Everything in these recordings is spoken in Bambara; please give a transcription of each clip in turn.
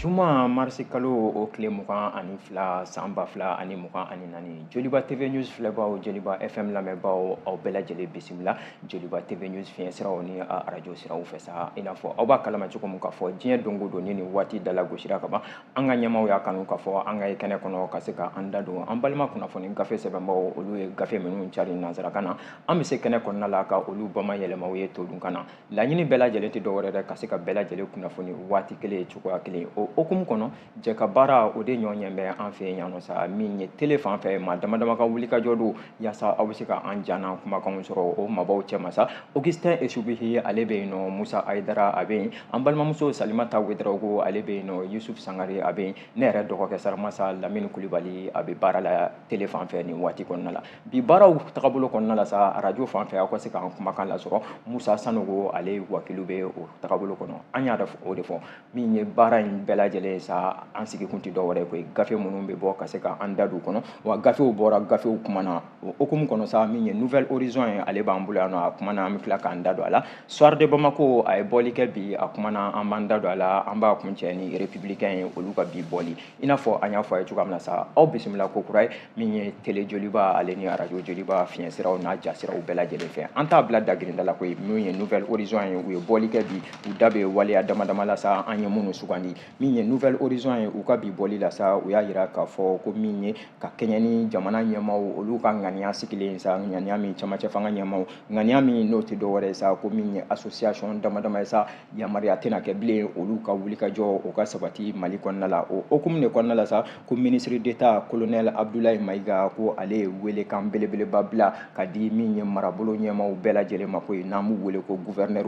Juma marisi kalo o tile 22 san 2024, Joliba TV News filɛbaw, Joliba FM lamɛnbaw, aw bɛɛ lajɛlen bisimila Joliba TV News fiɲɛ siraw ni arajo siraw fɛ sa. I n'a fɔ aw b'a kalama cogo min k'a fɔ diɲɛ don o don ni nin waati dala gosira ka ban, an ka ɲɛmaaw y'a kanu k'a fɔ an ka ye kɛnɛ kɔnɔ ka se ka an da don an balima kunnafoni gafe sɛbɛnbaw, olu ye gafe minnu cari nansarakan na, an bɛ se kɛnɛ kɔnɔna la ka olu bama yɛlɛmaw ye todunkan na. Laɲini bɛɛ lajɛlen tɛ dɔwɛrɛ dɛ, ka se ka bɛɛ lajɛlen kunnafoni waati kelen cogoya kelen. O hukumu kɔnɔ, jɛ ka baara o de ɲɔ ɲɛ bɛ an fɛ yan nɔ sa. Min ye télé fan fɛ, maa dama dama ka wulikajɔ don yaasa aw bɛ se ka an ja n'an kumakanw sɔrɔ o maabaw cɛma sa. Augustin Esubihi ale bɛ yen nɔ, Musa Ayidara a bɛ yen, an balimamuso Salimata Ouedraogo ale bɛ yen nɔ, Yusuf Sangare a bɛ yen, ne yɛrɛ dɔgɔkɛ Saramasa Lamini Kulibali a bɛ baara la télé fan fɛ nin waati kɔnɔna la. Bi baaraw tagabolo kɔnɔna la sa, arajo fan fɛ aw ka se k'an kumakan lasɔrɔ, Musa Sanogo ale wakilu bɛ o tagabolo kɔnɔ. An y'a o de fɔ, min ye baara in bɛɛ lajɛlen ye sa, an sigikun tɛ dɔwɛrɛ ye koyi, gafe minnu bɛ bɔ ka se ka an da don u kɔnɔ, wa gafew bɔra, gafew kumana o hukumu kɔnɔ sa. Min ye Nouvel Horizon ye, ale b'an bolo yan nɔ, a kumana, an bɛ tila k'an da don a la. Soir de Bamako a ye bɔli kɛ bi, a kumana, an b'an da don a la. An b'a kuncɛ ni Républicain ye, olu ka bi bɔli. I n'a fɔ an y'a fɔ a ye cogoya min na sa, aw bisimila ko kura ye min ye télé Joliba ale ni arajo Joliba fiɲɛ siraw n'a jasiraw bɛɛ lajɛlen fɛ. An t'a bila dagirinda la koyi. Min ye Nouvel Horizon ye, u ye bɔli kɛ bi, u da bɛ waleya dama dama la sa, an ye minnu sugandi. Min ye Nouvel Horizon ye, u ka bi bɔli la sa, u y'a yira k'a fɔ ko min ye ka kɛɲɛ ni jamana ɲɛmaaw olu ka ŋaniya sigilen sa, ŋaniya min camancɛ fanga ɲɛmaaw ŋaniya min n'o tɛ dɔwɛrɛ ye sa, ko min ye association dama dama ye sa, yamaruya tɛna kɛ bilen olu ka wulikajɔ o ka sabati Mali kɔnɔna la. O hukumu de kɔnɔna la sa, ko ministre d'État colonel Abdoulaye Maïga ko ale ye welekan belebeleba bila ka di min ye marabolo ɲɛmaaw bɛɛ lajɛlen ma koyi, n'an b'u wele ko gouverneur.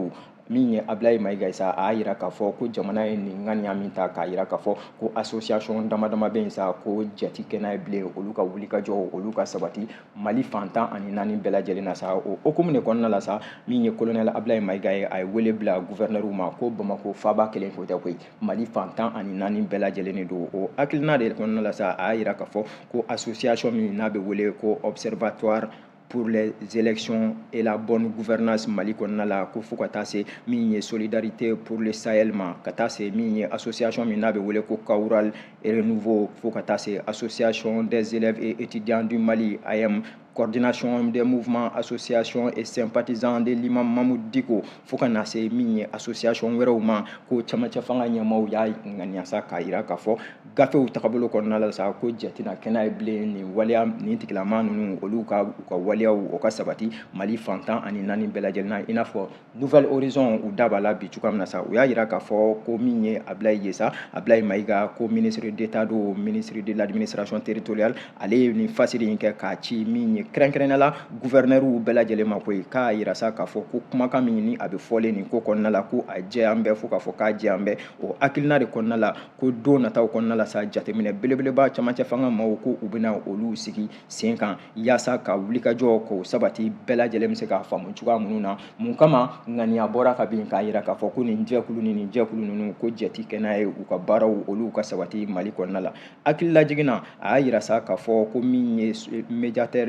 Min ye Abdoulaye Maïga sa, a y'a yira k'a fɔ ko jamana ye nin ŋaniya min ta k'a yira k'a fɔ ko association dama dama bɛ yen sa, ko jate kɛ n'a ye bilen olu ka wulikajɔ olu ka sabati Mali fan 14 bɛɛ lajɛlen na sa. O hukumu de kɔnɔna la sa, min ye colonel Abdoulaye Maïga ye, a ye wele bila gouverneur ma ko Bamako faaba kelen ko tɛ koyi, Mali fan 14 bɛɛ lajɛlen de don. O hakilina de kɔnɔna la sa, a y'a yira k'a fɔ ko association min n'a bɛ wele ko Observatoire pour les élections et la bonne gouvernance Mali kɔnɔna la, ko fo ka taa se min ye Solidarité pour le Sahel ma, ka taa se min ye association min n'a bɛ wele ko Kawral et Renouveau, fo ka taa se Association des élèves et étudiants du Mali AM, Coordination des mouvements, associations et sympathisants de l'imam Mahmoud Dicko, fo ka na se min ye association wɛrɛw ma, ko camancɛ fanga ɲɛmaaw y'a ŋaniya sa k'a yira k'a fɔ gafew tagabolo kɔnɔna la sa, ko jate na kɛnɛ ye bilen nin waleya nin tigilama ninnu olu ka u ka waleyaw o ka sabati Mali fan 14 bɛɛ lajɛlen na. I n'a fɔ Nouvel Horizon u da b'a la bi cogoya min na sa, u y'a yira k'a fɔ ko min ye Abdoulaye ye sa, Abdoulaye Maïga, ko ministre d'État don, ministre de l'administration territoriale, ale ye nin fasiri in kɛ k'a ci min ye kɛrɛnkɛrɛnnenya la gouverneur bɛɛ lajɛlen ma koyi, k'a yira sa k'a fɔ ko kumakan min ni a bɛ fɔlen nin ko kɔnɔna la, ko a jɛya bɛɛ, fo k'a fɔ k'a jɛya bɛɛ. O hakilina de kɔnɔna la, ko don nataw kɔnɔna la sa, jateminɛ belebeleba camancɛ fanga maaw ko u bɛna olu sigi sen kan yaasa ka wulikajɔ k'o sabati, bɛɛ lajɛlen bɛ se k'a faamu cogoya minnu na. Mun kama ŋaniya bɔra ka bin k'a yira k'a fɔ ko nin jɛkulu ni nin jɛkulu ninnu ko jate kɛ n'a ye u ka baaraw olu ka sabati Mali kɔnɔna la. Hakililajigin na, a y'a yira sa k'a fɔ ko min ye médiateur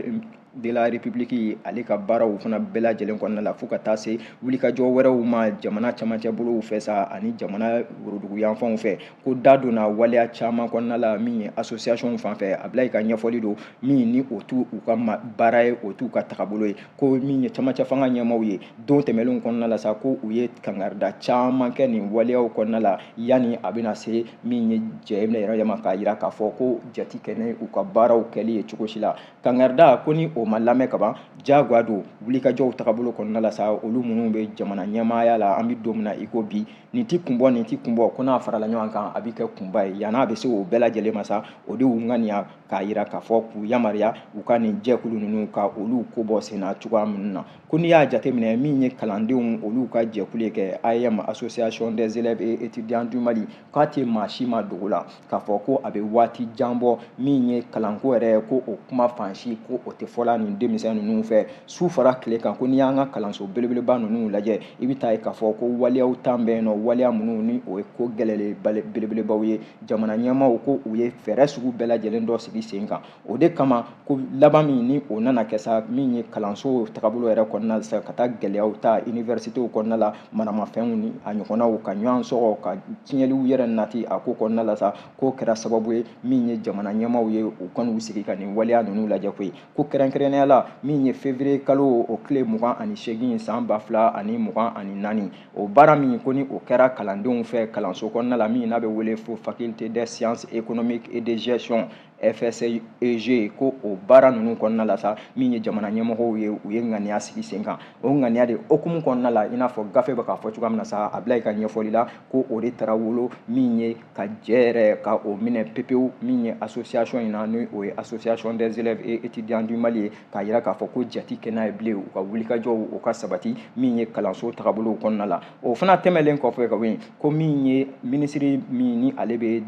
de la République ale ka baaraw fana bɛɛ lajɛlen kɔnɔna la, fo ka taa se wulikajɔ wɛrɛw ma jamana camancɛ bolow fɛ sa ani jamana worodugu yanfanw fɛ, ko da donna waleya caman kɔnɔna la min ye association fan fɛ. Abdoulaye ka ɲɛfɔli don min ni o t'u u ka baara ye, o t'u ka tagabolo ye, ko min ye camancɛ fanga ɲɛmaaw ye don tɛmɛnlenw kɔnɔna la sa, ko u ye kangarida caman kɛ nin waleyaw kɔnɔna la yanni a bɛna se min ye jɛ yɛrɛ ma k'a yira k'a fɔ ko jate kɛ ni u ka baaraw kɛli ye cogo si la. Kangarida ko ni o ma lamɛn kaban, diyagoya don wulikajɔw tagabolo kɔnɔna la sa, olu minnu bɛ jamana ɲɛmaaya la an bɛ don min na i ko bi, nin ti kun bɔ, nin ti kun bɔ, ko n'a farala ɲɔgɔn kan a bɛ kɛ kunba ye. Yann'a bɛ se o bɛɛ lajɛlen ma sa, o de y'u ŋaniya k'a yira k'a fɔ k'u yamaruya u ka nin jɛkulu ninnu ka olu ko bɔ sen na cogoya minnu na. Ko n'i y'a jateminɛ, min ye kalandenw olu ka jɛkulu ye kɛ AEM, Association des élèves et étudiants du Mali, k'a tɛ maa si ma dogo la k'a fɔ ko a bɛ waati jan bɔ, min ye kalanko yɛrɛ ko o kuma fan si ko o tɛ fɔla. kɛla nin denmisɛn ninnu fɛ su fara tile kan. Ko n'i y'an ka kalanso belebeleba ninnu lajɛ, i bɛ taa ye k'a fɔ ko waleyaw tan bɛ yen nɔ, waleya minnu ni o ye ko gɛlɛlen belebelebaw ye. Jamana ɲɛmaaw ko u ye fɛɛrɛ sugu bɛɛ lajɛlen dɔ sigi sen kan. O de kama ko laban min ni o nana kɛ sa, min ye kalanso tagabolo yɛrɛ kɔnɔna la sa, ka taa gɛlɛyaw ta universitéw kɔnɔna la, maramafɛnw ni a ɲɔgɔnnaw ka ɲɔgɔn sɔgɔ ka tiɲɛliw yɛrɛ nati a ko kɔnɔna la sa, k'o kɛra sababu ye min ye jamana ɲɛmaaw ye u kan'u sigi ka nin waleya ninnu lajɛ koyi. Ko kɛrɛnkɛrɛnnenya la min ye février kalo o tile 28 san 2024, o baara min ko ni o kɛra kalandenw fɛ kalanso kɔnɔna la, min n'a bɛ wele fo faculté des sciences économiques et de gestion FSEG, ko o baara ninnu kɔnɔna la sa, min ye jamana ɲɛmɔgɔw ye u ye ŋaniya sigi sen kan. O ŋaniya de hokumu kɔnɔna la, i n'a fɔ gafe bɛ k'a fɔ cogoya min na sa, a bila i ka ɲɛfɔli la ko o de taara wolo min ye ka jɛ yɛrɛ ka o minɛ pepewu min ye association in na, ni o ye association des élèves et étudiants du Mali ye, k'a yira k'a fɔ ko jate kɛ n'a ye bilen, u ka wulikajɔw o ka sabati min ye kalanso tagabolow kɔnɔna la. O fana tɛmɛlen kɔfɛ ka bɔ yen, ko min ye minisiri min ni ale bɛ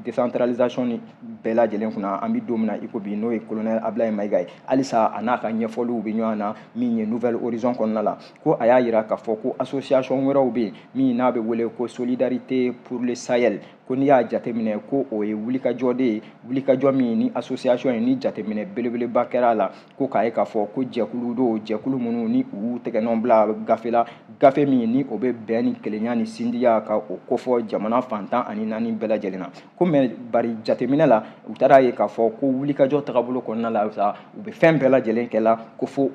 décentralisation ni bɛɛ lajɛlen kunna an bɛ don min na i ko bi, n'o ye colonel Ablaye Mayiga ye, halisa a n'a ka ɲɛfɔliw bɛ ɲɔgɔn na min ye Nouvel Horizon kɔnɔna la. Ko a y'a yira k'a fɔ ko association wɛrɛw bɛ yen min n'a bɛ wele ko Solidarité pour le Sahel, ko n'i y'a jateminɛ ko o ye wulikajɔ de ye, wulikajɔ min ni association ye ni jateminɛ belebeleba kɛra a la, ko k'a ye k'a fɔ ko jɛkulu don, jɛkulu minnu ni u y'u tɛgɛnɔ bila gafe la, gafe min ni o bɛ bɛn ni kelenya ni sindiya ka o kofɔ jamana fan 14 bɛɛ lajɛlen na. Ko mɛ bari jateminɛ la, u taara ye k'a fɔ ko wulikajɔ tagabolo kɔnɔna la sa, u bɛ fɛn bɛɛ lajɛlen kɛ la ko fo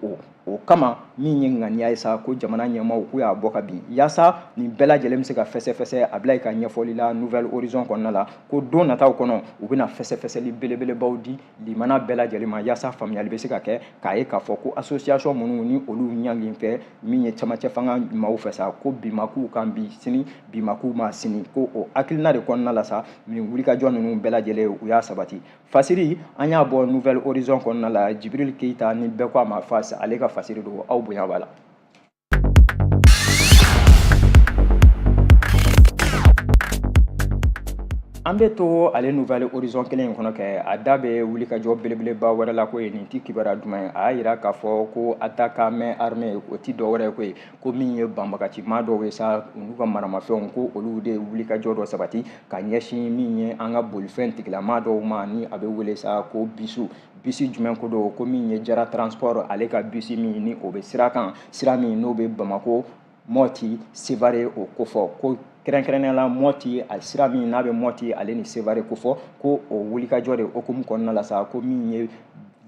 o kama min ye ŋaniya ye sa, ko jamana ɲɛmaaw k'u y'a bɔ ka bin yaasa nin bɛɛ lajɛlen bɛ se ka fɛsɛfɛsɛ. A bila i ka ɲɛfɔli la Nouvel Horizon kɔnɔna la, ko don nataw kɔnɔ u bɛna fɛsɛfɛsɛli belebelebaw di limana bɛɛ lajɛlen ma yaasa faamuyali bɛ se ka kɛ, k'a ye k'a fɔ ko association minnu ni olu ɲangi fɛ min ye camancɛ fanga maaw fɛ sa, ko bi ma k'u kan bi, sini bi ma k'u ma sini, ko o hakilina de kɔnɔna la sa, nin wulikajɔ ninnu bɛɛ lajɛlen u y'a sabati. Fasiri an y'a bɔ Nouvel Horizon kɔnɔna la, Jibril Keita ni bɛɛ ko a ma Fas, ale ka fasiri don, aw bonya b'a la. An bɛ to ale Nouvel Horizon kelen in kɔnɔ kɛ, a da bɛ wulikajɔ belebeleba wɛrɛ la ko ye nin ti kibaruya duman ye. A y'a yira k'a fɔ ko attaque à main armée, o ti dɔwɛrɛ ye ko ye, ko min ye banbagacimaa dɔw ye sa, n'u ka maramafɛnw, ko olu de ye wulikajɔ dɔ sabati ka ɲɛsin min ye an ka bolifɛn tigilamaa dɔw ma, ni a bɛ wele sa ko bisu. Bisi jumɛn ko don? Ko min ye Jara Transport ale ka bisi min ni o bɛ sira kan, sira min n'o bɛ Bamako Mɔti Sevare o kofɔ, ko kɛrɛnkɛrɛnnenya la Mɔti a sira min n'a bɛ Mɔti ale ni Sevare kofɔ, ko o wulikajɔ de hokumu kɔnɔna la sa, ko min ye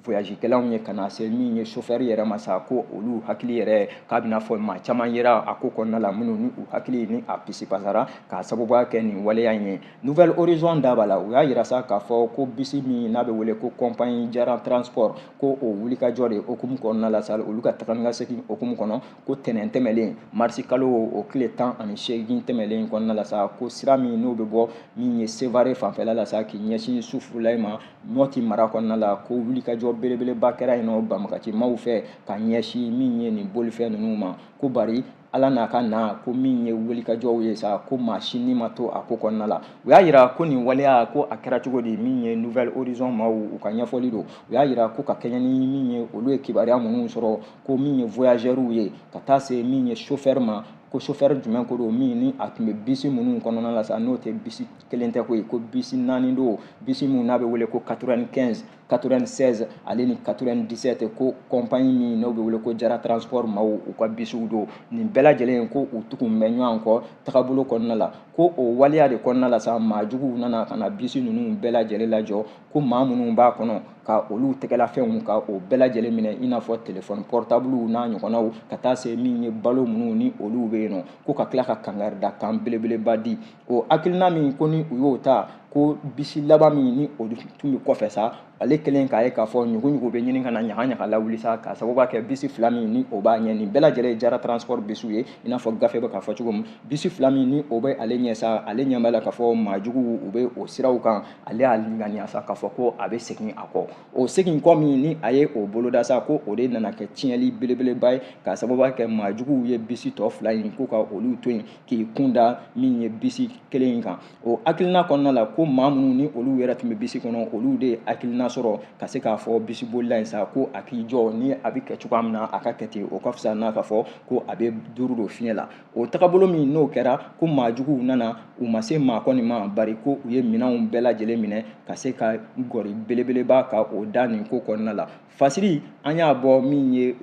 voyagekɛlaw ye ka na se min ye chauffeur yɛrɛ ma sa, ko olu hakili yɛrɛ k'a bɛna fɔ maa caman yera a ko kɔnɔna la minnu ni u hakili ni a pisipasara k'a sababuya kɛ nin waleya in ye. Nouvel Horizon da b'a la, u y'a yira sa k'a fɔ ko bisi min n'a bɛ wele ko compagnie Jara Transport, ko o wulikajɔ de hokumu kɔnɔna la sa, olu ka taga ni ka segin hokumu kɔnɔ, ko tɛnɛn tɛmɛlen marisi kalo o tile 18 tɛmɛlen kɔnɔna la sa, ko sira min n'o bɛ bɔ min ye Sevare fanfɛla la sa k'i ɲɛsin Sufulayi ma Mɔti mara kɔnɔna la, ko wulikajɔ belebeleba kɛra yen nɔ banbagacimaw fɛ ka ɲɛsin min ye nin bolifɛn ninnu ma. Ko bari Ala n'a ka na, ko min ye wulikajɔw ye sa, ko maa si ni ma to a ko kɔnɔna la. U y'a yira ko nin waleya ko a kɛra cogo di, min ye Nouvel Horizon maaw u ka ɲɛfɔli don, u y'a yira ko ka kɛɲɛ ni min ye olu ye kibaruya minnu sɔrɔ, ko min ye voyageurs ye ka taa se min ye chauffeur ma, ko chauffeur jumɛn ko don min ni a tun bɛ bisi minnu kɔnɔna la sa, n'o tɛ bisi kelen tɛ koyi, ko bisi 4 don, bisi minnu n'a bɛ wele ko 95, 96 ale ni 97, ko compagnie min n'o bɛ wele ko Jara Transport maaw u ka bisiw don. Nin bɛɛ lajɛlen ko u tugun bɛ ɲɔgɔn kɔ tagabolo kɔnɔna la, ko o waleya de kɔnɔna la sa, maa juguw nana ka na bisi ninnu bɛɛ lajɛlen lajɔ, ko maa minnu b'a kɔnɔ ka olu tɛgɛlafɛnw ka o bɛɛ lajɛlen minɛ, i n'a fɔ téléphone portable n'a ɲɔgɔnnaw, ka taa se min ye balo minnu ni olu bɛ yen nɔ, ko ka tila ka kangarida kan belebeleba di. O hakilina min ko ni u y'o ta, ko bisi laban min ni o tun bɛ kɔfɛ sa, ale kelen k'a ye k'a fɔ ɲugu-ɲugu bɛ ɲini ka na ɲaga-ɲaga lawuli sa, k'a sababu kɛ bisi 2 min ni o b'a ɲɛ. Nin bɛɛ lajɛlen ye Jara Transport bisiw ye, i n'a fɔ gafe bɛ k'a fɔ cogo min, bisi 2 min ni o bɛ ale ɲɛ sa, ale ɲɛ b'a la k'a fɔ maa juguw u bɛ o siraw kan, ale y'a ŋaniya sa k'a fɔ ko a bɛ segin a kɔ. O segin kɔ min ni a ye o boloda sa, ko o de nana kɛ tiɲɛli belebeleba ye, k'a sababu kɛ maa juguw ye bisi tɔ 2 in ko ka olu to yen k'i kun da min ye bisi kelen in kan. O hakilina kɔnɔna la, ko ko maa minnu ni olu yɛrɛ tun bɛ bisi kɔnɔ, olu de ye hakilina sɔrɔ ka se k'a fɔ bisibolila in sa ko a k'i jɔ, ni a bɛ kɛ cogoya min na a ka kɛ ten, o ka fisa n'a ka fɔ ko a bɛ duuru don fiɲɛ la. O tagabolo min n'o kɛra, ko maa juguw nana, u ma se maa kɔni ma, bari ko u ye minɛnw bɛɛ lajɛlen minɛ ka se ka gɔri belebeleba ka o da nin ko kɔnɔna la. Fasiri an y'a bɔ min ye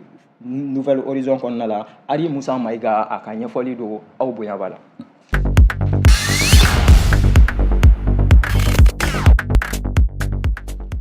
Nouvelle Horizon kɔnɔna la, Ari Musa Mayiga a ka ɲɛfɔli don, aw bonya b'a la.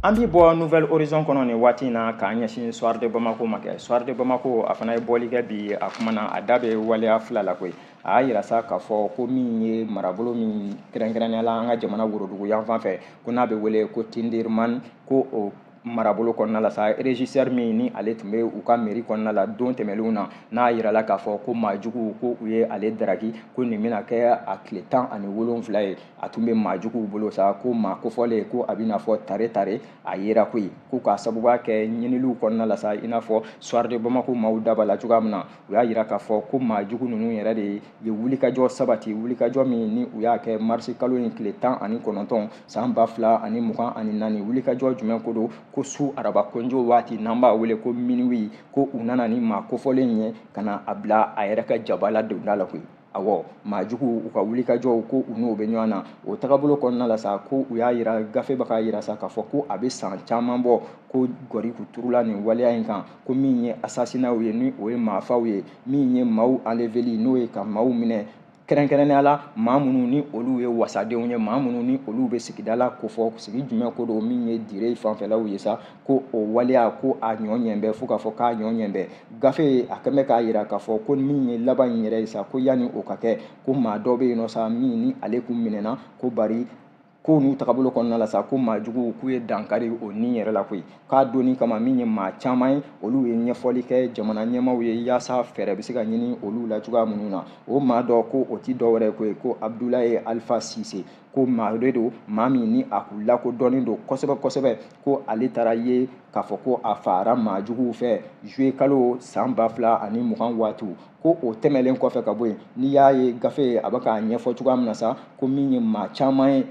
An bi bɔ Nouvelle Horizon kɔnɔ nin waati in na k'an ɲɛsin Soir de Bamako ma kɛ. Soir de Bamako a fana ye bɔli kɛ bi, a kumana a da bɛ waleya fila la koyi. A y'a yira sa k'a fɔ ko min ye marabolo min kɛrɛnkɛrɛnnenya la an ka jamana worodugu yanfan fɛ, ko n'a bɛ wele ko Tindirman, ko o marabolo kɔnɔna la sa, régisseur min ni ale tun bɛ u ka mairie kɔnɔna la don tɛmɛnlenw na, n'a yirala k'a fɔ ko maajuguw ko u ye ale daraki, ko nin bɛna kɛ a tile 17 ye a tun bɛ maajuguw bolo sa, ko maa kofɔlen ko a bɛna fɔ tare tare a yera koyi, ko k'a sababuya kɛ ɲiniliw kɔnɔna la sa, i n'a fɔ Soir de Bamako maaw daba la cogoya min na, u y'a yira k'a fɔ ko maajugu ninnu yɛrɛ de ye wulikajɔ sabati, wulikajɔ min ni u y'a kɛ marisi kalo in tile 19 san 2024. Wulikajɔ jumɛn ko don? Ko su araba kɔnjo waati, n'an b'a wele ko minuit, ko u nana ni maa kofɔlen ye ka na a bila a yɛrɛ ka jabala donda la koyi. Awɔ, maajugu u ka wulikajɔw ko u n'o bɛ ɲɔgɔn na. O tagabolo kɔnɔna la sa, ko u y'a yira, gafe bɛ k'a yira sa k'a fɔ ko a bɛ san caman bɔ ko gɔri k'u turula nin waleya in kan, ko min ye assassinat ye, ni o ye maafaw ye, min ye maaw enleveli, n'o ye ka maaw minɛ kɛrɛnkɛrɛnnenya la maa minnu ni olu ye wasadenw ye, maa minnu ni olu bɛ sigida la kofɔ, sigi jumɛn ko don, min ye dire fanfɛlaw ye sa, ko o waleya ko a ɲɔ ɲɛ bɛ, fo k'a fɔ k'a ɲɔ ɲɛ bɛ. Gafe a kɛn bɛ k'a yira k'a fɔ ko min ye laban in yɛrɛ ye sa, ko yanni o ka kɛ, ko maa dɔ bɛ yen nɔ sa min ni ale kun minɛna, ko bari ko n'u tagabolo kɔnɔna la sa, ko maajuguw k'u ye dankari o ni yɛrɛ la koyi. K'a donni kama min ye maa caman ye, olu ye ɲɛfɔli kɛ jamana ɲɛmaaw ye yaasa fɛɛrɛ bɛ se ka ɲini olu la cogoya minnu na. O maa dɔ ko o ti dɔwɛrɛ ko ye ko Abdoulaye Alpha Cissé, ko maa de don, maa min ni a kun lakodɔnnen don kosɛbɛ kosɛbɛ, ko ale taara ye k'a fɔ ko a faara maajuguw fɛ juillet kalo san 2020 waatiw. Ko o tɛmɛlen kɔfɛ ka bɔ yen, n'i y'a ye gafe a bɛ k'a ɲɛfɔ cogoya min na sa, ko min ye maa caman ye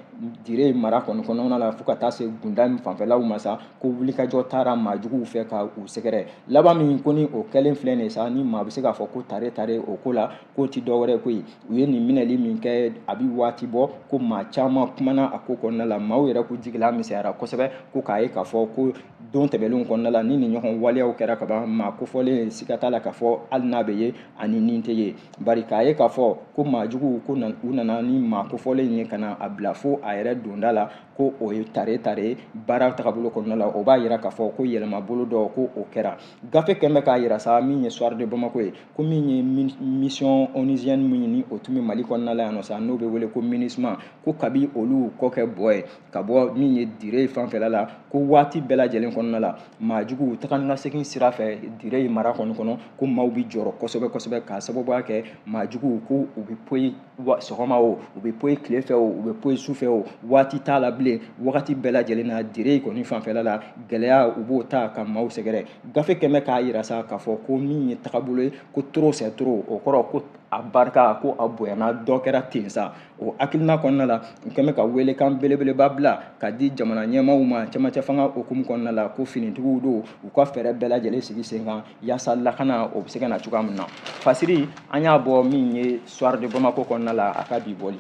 dire mara kɔni kɔnɔna la fo ka taa se gunda fanfɛlaw ma sa, ko wulikajɔ taara maajuguw fɛ ka u sɛgɛrɛ. Laban min ko ni o kɛlen filɛ nin ye sa, ni maa bɛ se k'a fɔ ko tare tare o ko la, k'o ti dɔwɛrɛ koyi. U ye nin minɛli min kɛ a bɛ waati bɔ, ko maa caman kumana a ko kɔnɔna la, maaw yɛrɛ k'u jigila misɛnyara kosɛbɛ, ko k'a ye k'a fɔ ko don tɛmɛnlenw kɔnɔna la ni nin ɲɔgɔn waleyaw kɛra ka ban, maa kofɔlen siga t'a la k'a fɔ hali n'a bɛ ye ani nin tɛ ye, bari k'a ye k'a fɔ ko maajuguw ko u nana ni maa kofɔlen ye ka na a bila fo a yɛrɛ donda la, ko o ye tare tare baara tagabolo kɔnɔna la, o b'a yira k'a fɔ ko yɛlɛmabolo dɔ ko o kɛra. Gafe kɛn bɛ k'a yira sa min ye Soir de Bamako ye, ko min ye mission onusienne min ni o tun bɛ Mali kɔnɔna la yan nɔ sa, n'o bɛ wele ko MINUSMA, ko kabi olu kɔ kɛ bɔ ye ka bɔ min ye dire fanfɛla la, ko waati bɛɛ lajɛlen kɔnɔna la maajuguw taga ni ka segin sira fɛ dire mara kɔni kɔnɔ, ko maaw bɛ jɔrɔ kosɛbɛ kosɛbɛ k'a sababuya kɛ maajuguw ko u bɛ poyi sɔgɔma o, u bɛ poyi tile fɛ o, u bɛ poyi su fɛ o, waati t'a la bilen, wagati bɛɛ lajɛlen na dire kɔni fanfɛla la gɛlɛya u b'o ta ka maaw sɛgɛrɛ. Gafe kɛn bɛ k'a yira sa k'a fɔ ko min ye tagabolo ye, ko trop c'est trop, o kɔrɔ ko a barika ko a bonyana dɔ kɛra ten sa. O hakilina kɔnɔna la, u kɛn bɛ ka welekan belebeleba bila ka di jamana ɲɛmaaw ma cɛmancɛ fanga hukumu kɔnɔna la, ko finitigiw don, u ka fɛɛrɛ bɛɛ lajɛlen sigi sen kan yaasa lakana o bɛ se ka na cogoya min na. Fasiri an y'a bɔ min ye Soir de Bamako kɔnɔna la a ka bi bɔli.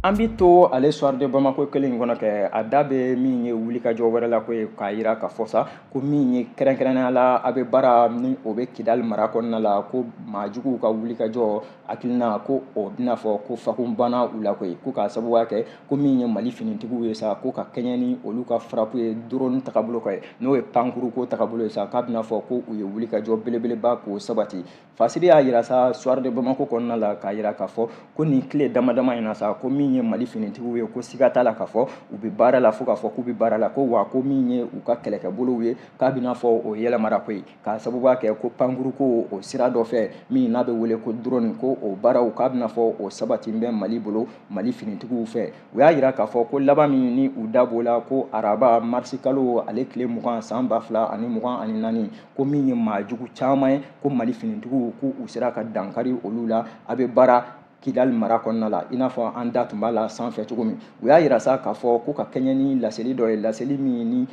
An bi to ale Soir de Bamako kelen in kɔnɔ kɛ, a da bɛ min ye wulikajɔ wɛrɛ la ko ye k'a yira k'a fɔ sa ko min ye kɛrɛnkɛrɛnnenya la a bɛ baara ni o bɛ Kidali mara kɔnɔna la, ko maajuguw ka wulikajɔ hakilina ko o bɛna fɔ ko fakun banna u la koyi, ko k'a sababuya kɛ ko min ye Mali finitigiw ye sa, ko ka kɛɲɛ ni olu ka frappe ye drone tagabolo kan ye, n'o ye pankuru ko tagabolo ye sa, k'a bɛna fɔ ko u ye wulikajɔ belebeleba k'o sabati. Fasiri y'a yira sa Soir de Bamako kɔnɔna la k'a yira k'a fɔ ko nin tile dama dama in na sa, ko min min ye Mali finitigiw ye ko siga t'a la k'a fɔ u bɛ baara la fo k'a fɔ k'u bɛ baara la, ko wa ko min ye u ka kɛlɛkɛbolow ye k'a bɛna fɔ o yɛlɛmara koyi, k'a sababuya kɛ ko pankuruko o sira dɔ fɛ min n'a bɛ wele ko drone, ko o baaraw k'a bɛna fɔ o sabati bɛ Mali bolo Mali finitigiw fɛ. U y'a jira k'a fɔ ko laban min ni u da b'o la ko araba marisi kalo ale tile 20 san 2024, ko min ye maa jugu caman ye ko Mali finitigiw k'u sera ka dankari olu la a bɛ baara Kidali mara kɔnɔna la, i n'a fɔ an da tun b'a la sanfɛ cogo min. U y'a jira sa k'a fɔ ko ka kɛɲɛ ni laseli dɔ ye, laseli min ni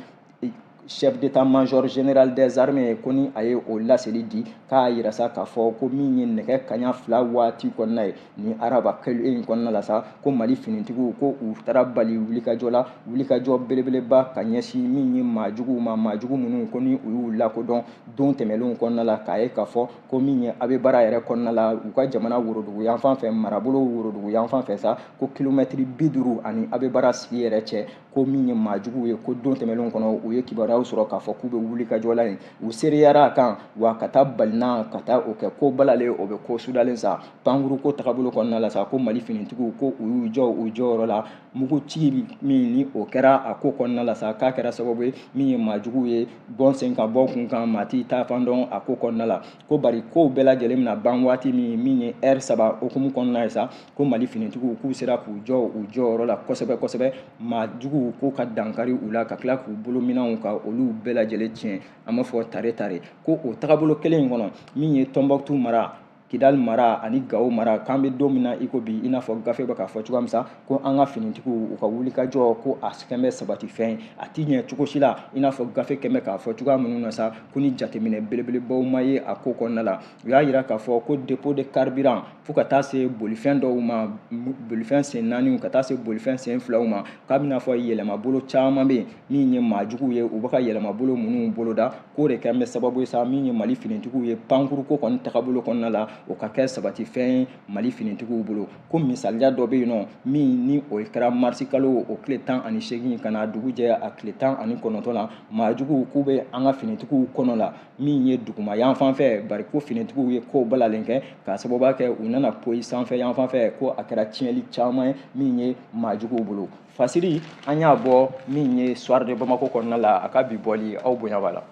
chef d'état-major général des armées ko ni a ye o laseli di, k'a yira sa k'a fɔ ko min ye nɛgɛ kaɲa 2 waati kɔnɔna ye ni araba kelen in kɔnɔna la sa, ko Mali finitigiw ko u taara bali wulikajɔ la, wulikajɔ belebeleba ka ɲɛsin min ye maajuguw ma, maajugu minnu ko ni u y'u lakodɔn don tɛmɛnlenw kɔnɔna la, k'a ye k'a fɔ ko min ye a bɛ baara yɛrɛ kɔnɔna la u ka jamana worodugu yanfan fɛ, marabolo worodugu yanfan fɛ sa, ko kilomɛtiri 50 ani a bɛ baara sigi yɛrɛ cɛ, ko min ye maajuguw ye ko don tɛmɛnlenw kɔnɔ u ye kibaruyaw sɔrɔ k'a fɔ k'u bɛ wulikajɔ la yen, u seereyara a kan wa ka taa balina ka taa o kɛ ko balalen o bɛ ko sudalen sa. Pankuruko tagabolo kɔnɔna la sa, ko Mali finitigiw ko u y'u jɔ u jɔyɔrɔ la, mugu ci min ni o kɛra a ko kɔnɔna la sa, k'a kɛra sababu ye min ye maajuguw ye bɔn sen kan bɔ kun kan, maa t'i ta fan dɔn a ko kɔnɔna la, ko bari kow bɛɛ lajɛlen bɛna ban waati min ye heure 3 hukumu kɔnɔna ye sa, ko Mali finitigiw k'u sera k'u jɔ u jɔyɔrɔ la kosɛbɛ kosɛbɛ, maajuguw ko ka dankari u la ka tila k'u bolominɛnw ka olu bɛɛ lajɛlen tiɲɛ, an b'a fɔ tare tare. Ko o tagabolo kelen in kɔnɔ min ye Tɔnbɔkutu mara, Kidali mara ani Gawo mara, k'an bɛ don min na i ko bi, i n'a fɔ gafe bɛ k'a fɔ cogoya min sa, ko an ka finitigiw u ka wulikajɔ ko a kɛn bɛ sabati fɛn, a ti ɲɛ cogo si la, i n'a fɔ gafe kɛn bɛ k'a fɔ cogoya minnu na sa, ko ni jateminɛ belebelebaw ma ye a ko kɔnɔna la. U y'a jira k'a fɔ ko dépôt de carburant fo ka taa se bolifɛn dɔw ma, bolifɛn sen 4 ka taa se bolifɛn sen 2 ma, k'a bɛna fɔ yɛlɛmabolo caman bɛ yen min ye maajuguw ye u bɛ ka yɛlɛmabolo minnu boloda, k'o de kɛn bɛ sababu ye sa min ye Mali finitigiw ye pankuruko kɔni tagabolo kɔnɔna la, o ka kɛ sabati fɛn ye Mali finitigiw bolo. Ko misaliya dɔ bɛ yen nɔ min ni o kɛra marisi kalo o tile 18 ka na dugu jɛ a tile 19 la, maajuguw k'u bɛ an ka finitigiw kɔnɔ la min ye duguma yanfan fɛ, bari ko finitigiw ye kow balalen kɛ k'a sababuya kɛ u nana poyi sanfɛ yanfan fɛ, ko a kɛra tiɲɛli caman ye min ye maajuguw bolo. Fasiri an y'a bɔ min ye Soir de Bamako kɔnɔna la, a ka bi bɔli aw bonya b'a la.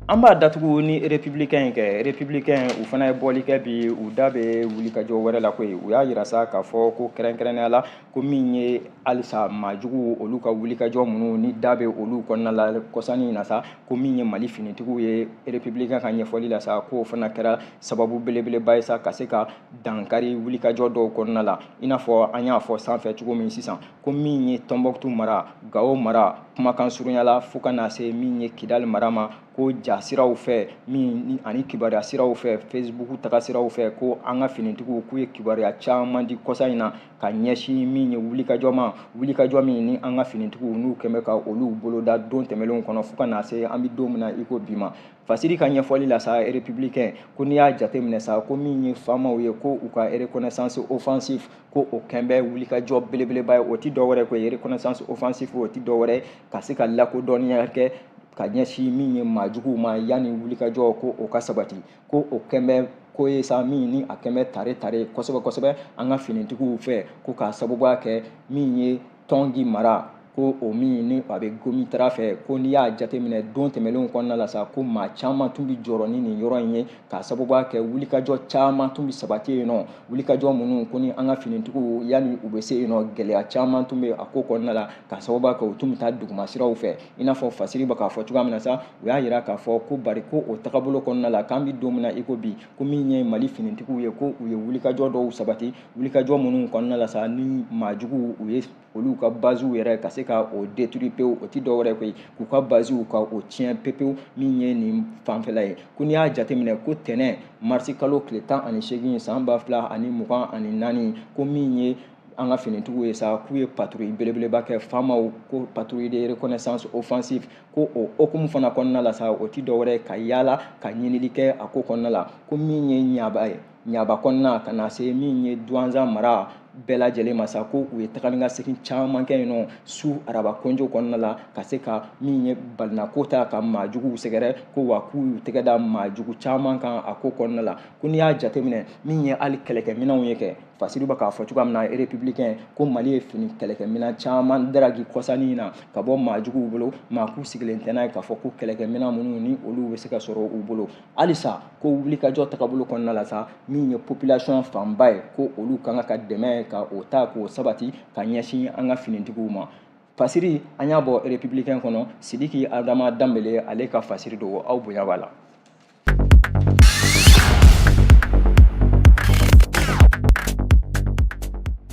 An b'a datugu ni républicain kɛ, républicain u fana ye bɔli kɛ bi, u da bɛ wulikajɔ wɛrɛ la koyi. U y'a yira sa k'a fɔ ko kɛrɛnkɛrɛnnenya la ko min ye halisa maajuguw olu ka wulikajɔ minnu ni da bɛ olu kɔnɔna la kɔsanni in na sa, ko min ye Mali finitigiw ye républicain ka ɲɛfɔli la sa, k'o fana kɛra sababu belebeleba ye sa ka se ka dankari wulikajɔ dɔw kɔnɔna la, i n'a fɔ an y'a fɔ sanfɛ cogo min sisan, ko min ye Tɔnbɔkutu mara, Gawo mara, kumakan surunya la fo ka na se min ye Kidali mara ma, ko ja siraw fɛ min ani kibaruya siraw fɛ, Facebook taga siraw fɛ, ko an ka finitigiw k'u ye kibaruya caman di kɔsa in na ka ɲɛsin min ye wulikajɔ ma, wulikajɔ min ni an ka finitigiw n'u kɛn bɛ ka olu boloda don tɛmɛnlenw kɔnɔ fo ka na se an bɛ don min na i ko bi ma. Fasiri ka ɲɛfɔli la sa, républicain ko n'i y'a jateminɛ sa, ko min ye faamaw ye ko u ka reconnaissance offensive ko o kɛn bɛ wulikajɔ belebeleba ye, o ti dɔwɛrɛ ko ye reconnaissance offensive, o ti dɔwɛrɛ ka se ka lakodɔnniya kɛ ka ɲɛsin min ye maajuguw ma yanni wulikajɔ ko o ka sabati, ko o kɛn bɛ ko ye sa min ni a kɛn bɛ tare tare kosɛbɛ kosɛbɛ an ka finitigiw fɛ, ko k'a sababuya kɛ min ye Tɔngi mara, ko o min ni a bɛ Gomitara fɛ, ko n'i y'a jateminɛ don tɛmɛnlenw kɔnɔna la sa, ko maa caman tun bɛ jɔrɔ ni nin yɔrɔ in ye k'a sababuya kɛ wulikajɔ caman tun bɛ sabati yen nɔ, wulikajɔ minnu ko ni an ka finitigiw yanni u bɛ se yen nɔ gɛlɛya caman tun bɛ a ko kɔnɔna la k'a sababuya kɛ u tun bɛ taa duguma siraw fɛ, i n'a fɔ Fasiri bɛ k'a fɔ cogoya min na sa, u y'a yira k'a fɔ ko bari ko o tagabolo kɔnɔna la k'an bɛ don min na i ko bi, ko min ye Mali finitigiw ye ko u ye wulikajɔ dɔw sabati, wulikajɔ minnu kɔnɔna la sa ni maajuguw u ye olu ka baziw yɛrɛ ka se ka o détruire pewu, o ti dɔwɛrɛ koyi k'u ka baziw ka o tiɲɛ pepewu min ye nin fanfɛla ye. Ko n'i y'a jateminɛ ko tɛnɛn marisi kalo tile 18 san 2024, ko min ye an ka finitigiw ye sa k'u ye patrouille belebeleba kɛ faamaw ko patrouille de reconnaissance offensive, ko o hokumu fana kɔnɔna la sa o ti dɔwɛrɛ ka yaala ka ɲinili kɛ a ko kɔnɔna la, ko min ye Ɲaba ye, Ɲaba kɔnɔna ka na se min ye Duwanza mara bɛɛ lajɛlen ma sa, ko u ye taga ni ka segin caman kɛ yen nɔ su araba kɔnjo kɔnɔna la, ka se ka min ye balinako ta ka maajuguw sɛgɛrɛ, ko wa k'u y'u tɛgɛ da maajugu caman kan a ko kɔnɔna la. Ko n'i y'a jateminɛ min ye hali kɛlɛkɛminɛnw ye kɛ, Fasiri bɛ k'a fɔ cogoya min na Républicain, ko Mali ye fini kɛlɛkɛminɛn caman daraki kɔsannin in na ka bɔ maajuguw bolo, maa k'u sigilen tɛ n'a ye k'a fɔ ko kɛlɛkɛminɛn minnu ni olu bɛ se ka sɔrɔ u bolo. Halisa ko wulikajɔ tagabolo kɔnɔna la sa, min ye population fanba ye, ko olu kan ka dɛmɛ ka o ta k'o sabati ka ɲɛsin an ka finitigiw ma. Fasiri an y'a bɔ Républicain kɔnɔ, Sidiki Adama Danbele ale ka fasiri don, aw bonya b'a la.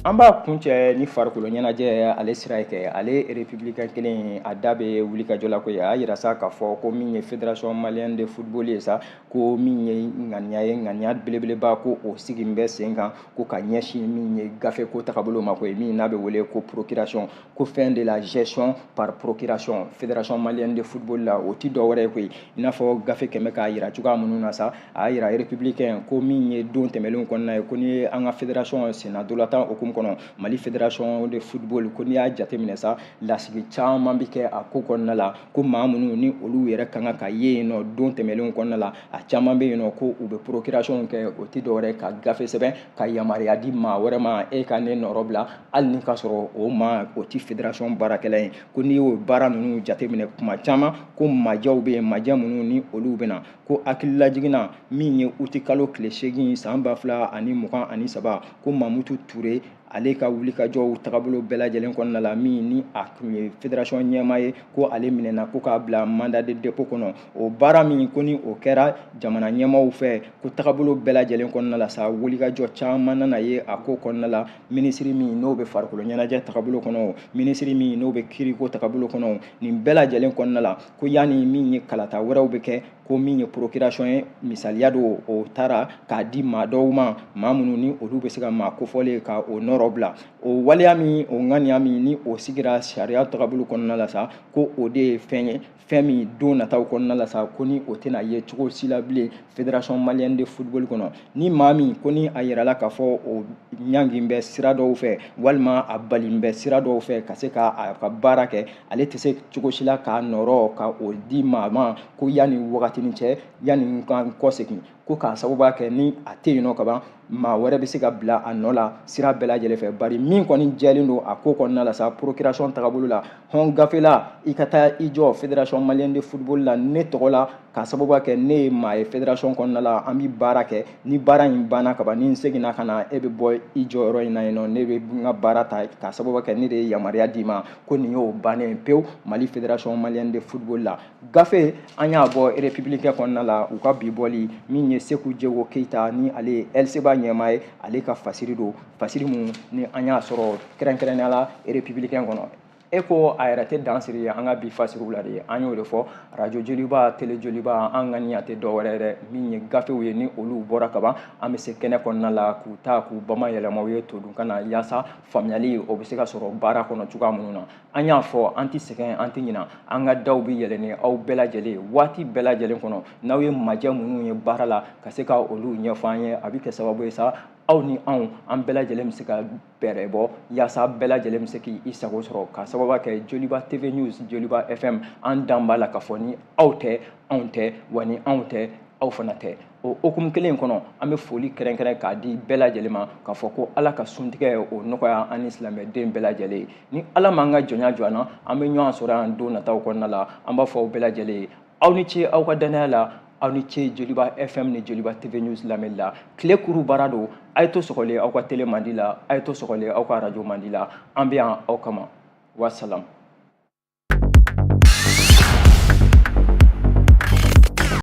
An b'a kuncɛ ni farikolo ɲɛnajɛ ale sira ye kɛ, ale Républicain kelen a da bɛ wulikajɔ la ko ye, a y'a yira sa k'a fɔ ko min ye Fédération malienne de football ye sa, ko min ye ŋaniya ye, ŋaniya belebeleba ko o sigi bɛ sen kan, ko ka ɲɛsin min ye gafe ko tagabolo ma ko ye, min n'a bɛ wele ko procuration, ko fin de la gestion par procuration Fédération malienne de football la. O ti dɔwɛrɛ ye koyi, i n'a fɔ gafe kɛmɛ k'a yira cogoya minnu na sa, a y'a yira Républicain ko min ye don tɛmɛnlenw kɔnɔna ye, ko n'i ye an ka fédération senna dolatan hukumu kɔnɔ, Mali Fédération de football, ko n'i y'a jateminɛ sa, lasigi caman bɛ kɛ a ko kɔnɔna la, ko maa minnu ni olu yɛrɛ kan ka ye yen nɔ don tɛmɛnlenw kɔnɔna la, a caman bɛ yen nɔ ko u bɛ procuration kɛ, o ti dɔwɛrɛ ka gafe sɛbɛn ka yamaruya di maa wɛrɛ ma, e ka ne nɔrɔ bila, hali ni k'a sɔrɔ o maa o ti fédération baarakɛla ye. Ko n'i y'o baara ninnu jateminɛ kuma caman, ko majɛw bɛ yen, majɛ minnu ni olu bɛ na, ko hakililajigin min ye uti kalo tile 8 san 2023, ko Mamutu Ture ale ka wulikajɔw tagabolo bɛɛ lajɛlen kɔnɔna la, min ni a tun ye fédération ɲɛmaa ye, ko ale minɛna ko k'a bila mandat de dépôt kɔnɔ. O baara min ko ni o kɛra jamana ɲɛmaaw fɛ, ko tagabolo bɛɛ lajɛlen kɔnɔna la sa, wulikajɔ caman nana ye a ko kɔnɔna la. Minisiri min n'o bɛ farikolo ɲɛnajɛ tagabolo kɔnɔ, minisiri min n'o bɛ kiriko tagabolo kɔnɔ, nin bɛɛ lajɛlen kɔnɔna la, ko yanni min ye kalata wɛrɛw bɛ kɛ, ko min ye procuration ye, misaliya don, o taara k'a di maa dɔw ma, maa minnu ni olu bɛ se ka maa kofɔlen ka o nɔrɔ bila. O waleya min, o ŋaniya min ni o sigira sariya tagabolo kɔnɔna la sa, ko o de ye fɛn ye, fɛn min don nataw kɔnɔna la sa, ko ni o tɛna ye cogo si la bilen Fédération malienne de football kɔnɔ. Ni maa min ko ni a yirala k'a fɔ o ɲangi bɛ sira dɔw fɛ, walima a bali bɛ sira dɔw fɛ ka se ka a ka baara kɛ, ale tɛ se cogo si la k'a nɔrɔ ka o di maa ma, ko yanni wagatinin cɛ, yanni n ka n kɔ segin, ko k'a sababuya kɛ ni a tɛ yen nɔ kaban, maa wɛrɛ bɛ se ka bila a nɔ la sira bɛɛ lajɛlen fɛ. Bari min kɔni jɛlen don a ko kɔnɔna la sa, procuration tagabolo la, hɔn gafe la, i ka taa i jɔ Fédération malienne de football la ne tɔgɔ la, k'a sababuya kɛ ne ye maa ye fédération kɔnɔna la, an bɛ baara kɛ, ni baara in banna kaban, ni n seginna ka na, e bɛ bɔ i jɔyɔrɔ in na yen nɔ, ne bɛ n ka baara ta, k'a sababuya kɛ ne de ye yamaruya d'i ma, ko nin y'o bannen pewu Mali Fédération malienne de football la. Gafe an y'a bɔ Républicain kɔnɔna la, u ka bi bɔli min ye Seku Jego Keyita ni ale ye LCBA ɲɛmaa ye, ale ka fasiri don, fasiri mun ni an y'a sɔrɔ kɛrɛnkɛrɛnnenya la Républicain kɔnɔ. E ko a yɛrɛ tɛ dan siri an ka bi fasiriw la de, an y'o de fɔ radio Joliba, télé Joliba, an ŋaniya tɛ dɔwɛrɛ ye dɛ, min ye gafew ye ni olu bɔra kaban, an bɛ se kɛnɛ kɔnɔna la k'u ta k'u bama yɛlɛma u ye todunkan na, yaasa faamuyali o bɛ se ka sɔrɔ baara kɔnɔ cogoya minnu na. An y'a fɔ an tɛ sɛgɛn, an tɛ ɲina, an ka daw bɛ yɛlɛ ni aw bɛɛ lajɛlen waati bɛɛ lajɛlen kɔnɔ, n'aw ye majɛ minnu ye baara la ka se ka olu ɲɛfɔ an ye, a bɛ kɛ sababu ye sa aw ni anw an bɛɛ lajɛlen bɛ se ka bɛrɛ bɔ, yaasa bɛɛ lajɛlen bɛ se k'i sago sɔrɔ, k'a sababu kɛ Joliba TV News, Joliba FM, an dan b'a la k'a fɔ ni aw tɛ anw tɛ, wa ni anw tɛ aw fana tɛ. O hukumu kelen in kɔnɔ, an bɛ foli kɛrɛnkɛrɛn k'a di bɛɛ lajɛlen ma, k'a fɔ ko Ala ka suntigɛ o nɔgɔya an ni silamɛden bɛɛ lajɛlen ye. Ni Ala m'an ka jɔnya jɔ an na, an bɛ ɲɔgɔn sɔrɔ yan don nataw kɔnɔna la. An b'a fɔ aw bɛɛ lajɛlen ye, aw ni ce aw ka danaya la, aw ni ce Joliba FM ni Joliba TV News lamɛnli la. Tile kuru baara don, a ye to sɔgɔlen aw ka télé mandi la, a ye to sɔgɔlen aw ka radio mandi la, an bɛ yan aw kama. Wassalam.